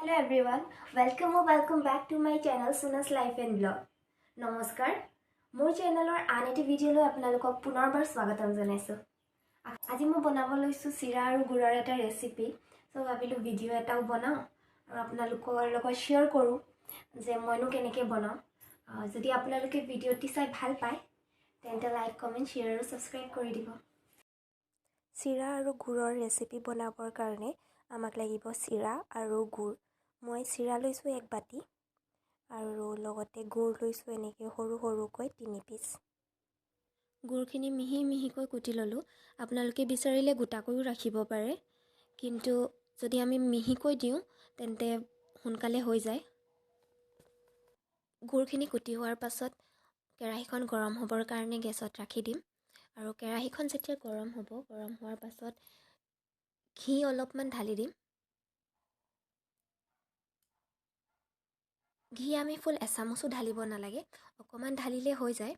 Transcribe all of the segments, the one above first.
Hello everyone, welcome or welcome back to my channel Suna's Life and Vlog. নমস্কাৰ, মোৰ চেনেলৰ আন এটি ভিডিঅ'লৈ আপোনালোকক পুনৰবাৰ স্বাগতম জনাইছোঁ। আজি মই বনাব লৈছোঁ চিৰা আৰু গুড়ৰ এটা ৰেচিপি। চ' ভাবিলোঁ ভিডিঅ' এটাও বনাওঁ আৰু আপোনালোকৰ লগত শ্বেয়াৰ কৰোঁ যে মইনো কেনেকৈ বনাওঁ। যদি আপোনালোকে ভিডিঅ'টি চাই ভাল পায় তেন্তে লাইক, কমেণ্ট, শ্বেয়াৰ আৰু ছাবস্ক্ৰাইব কৰি দিব। চিৰা আৰু গুড়ৰ ৰেচিপি বনাবৰ কাৰণে আমাক লাগিব চিৰা আৰু গুড়। মই চিৰা লৈছোঁ এক বাতি আৰু লগতে গুড় লৈছোঁ এনেকৈ সৰু সৰুকৈ 3 পিচ। গুড়খিনি মিহি মিহিকৈ কুটি ল'লোঁ। আপোনালোকে বিচাৰিলে গোটাকৈও ৰাখিব পাৰে, কিন্তু যদি আমি মিহিকৈ দিওঁ তেন্তে সোনকালে হৈ যায়। গুড়খিনি কুটি হোৱাৰ পাছত কেৰাহীখন গৰম হ'বৰ কাৰণে গেছত ৰাখি দিম। আৰু কেৰাহীখন যেতিয়া গৰম হ'ব, গৰম হোৱাৰ পাছত ঘি অলপমান ঢালি দিম। ঘি আমি ফুল এচামুচো ঢালিব নালাগে, অকণমান ঢালিলে হৈ যায়।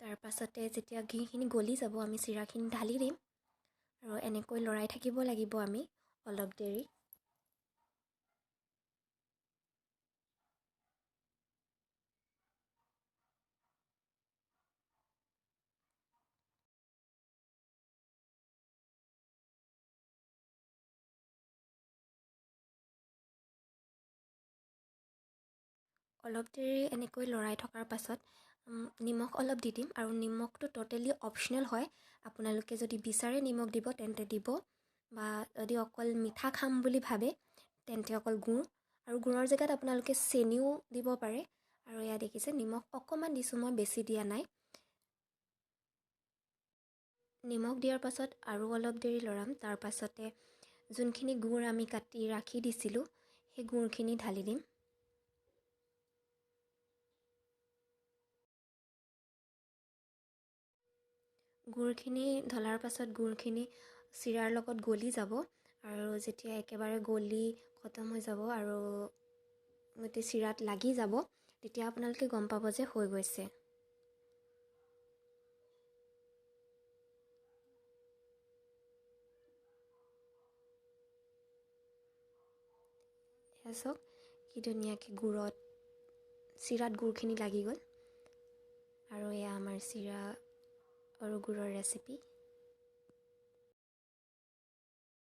তাৰ পাছতে যেতিয়া ঘিখিনি গলি যাব আমি চিৰাখিনি ঢালি দিম আৰু এনেকৈ লৰাই থাকিব লাগিব আমি অলপ দেৰি। অলপ দেৰি এনেকৈ লৰাই থকাৰ পাছত নিমখ অলপ দি দিম। আৰু নিমখটো ট'টেলি অপশ্যনেল হয়, আপোনালোকে যদি বিচাৰে নিমখ দিব তেন্তে দিব, বা যদি অকল মিঠা খাম বুলি ভাবে তেন্তে অকল গুড়, আৰু গুড়ৰ জেগাত আপোনালোকে চেনিও দিব পাৰে। আৰু এয়া দেখিছে নিমখ অকণমান দিছোঁ মই, বেছি দিয়া নাই। নিমখ দিয়াৰ পাছত আৰু অলপ দেৰি লৰাম। তাৰ পাছতে যোনখিনি গুড় আমি কাটি ৰাখি দিছিলোঁ সেই গুড়খিনি ঢালি দিম। গুড়খিনি ঢলাৰ পাছত গুড়খিনি চিৰাৰ লগত গলি যাব, আৰু যেতিয়া একেবাৰে গলি খতম হৈ যাব আৰু গোটেই চিৰাত লাগি যাব তেতিয়া আপোনালোকে গম পাব যে হৈ গৈছে। চাওক কি ধুনীয়াকৈ গুড়ত চিৰাত গুড়খিনি লাগি গ'ল। আৰু এয়া আমাৰ চিৰা আৰু গুড়ৰ ৰেচিপি।